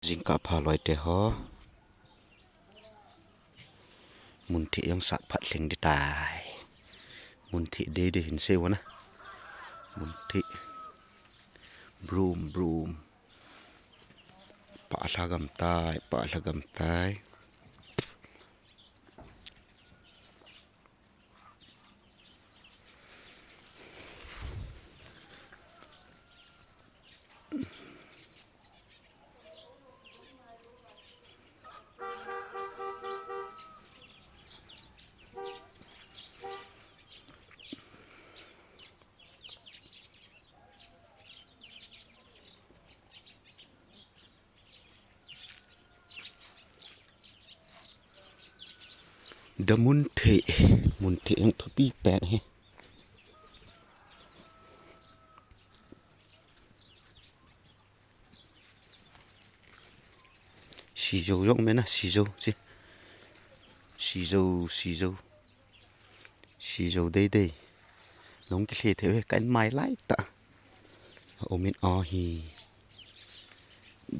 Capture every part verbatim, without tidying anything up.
Jingkah pha loite ho. Munthih jong sat phat lhing ding tai. Munthih deidei hin sei uvin a. Munthih. Brum, brum. Pah lha gam tai, pah lha gam tai. The Munthih, Munthih jong thupi pen ahi. Sijou jong um e na, sijou, chi. Sijou, sijou. Sijou deidei. Nong kilhe thei uve, ka in mai lai tah. A um in ahi.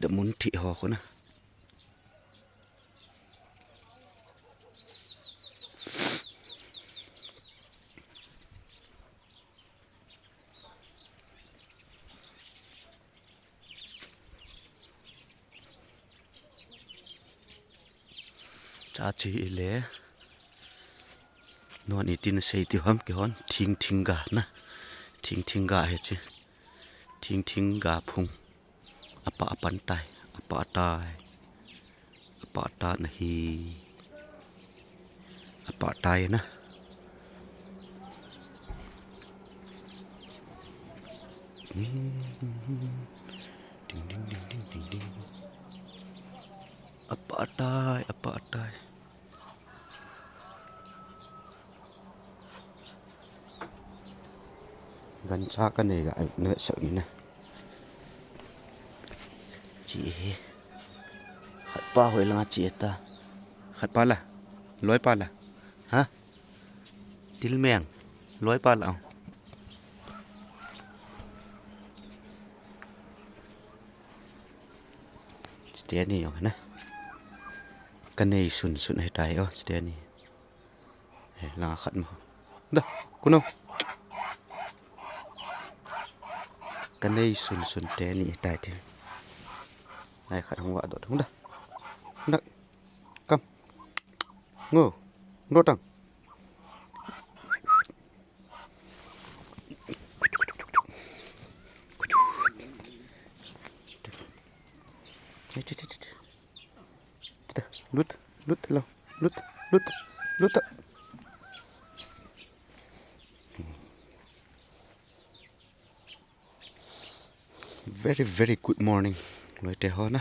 The Munthih ho khu na. Cha chi ile. Non itin sei ti ham kihon. Thing thing ga na. Thing thing ga he chi. Thing thing ga phung. Apa apan tai. Apa tai. Apa ta nahi. Apa tai na. Ding, ding, ding, ding, ding, ding. Apa tai, apa tai. Gancha ka nei ga, na sa ni na. Chi he. Khat pa hoi langa chi ta. Khat pa la. Loi pa la. Ha? Tilmeng. Loi pa la. Chiteni jong na. Ka nei sun sun ahi tai o, chiteni. Eh, langa khat mo. Da, kuno. Ka nei sun sun teni tai ti. Nai khat hung va dot hung da. Da. Kam. Ngo. Ngo tang. Lut, lut, lo, lut, lut, lut. Very, very good morning. Loite ho na.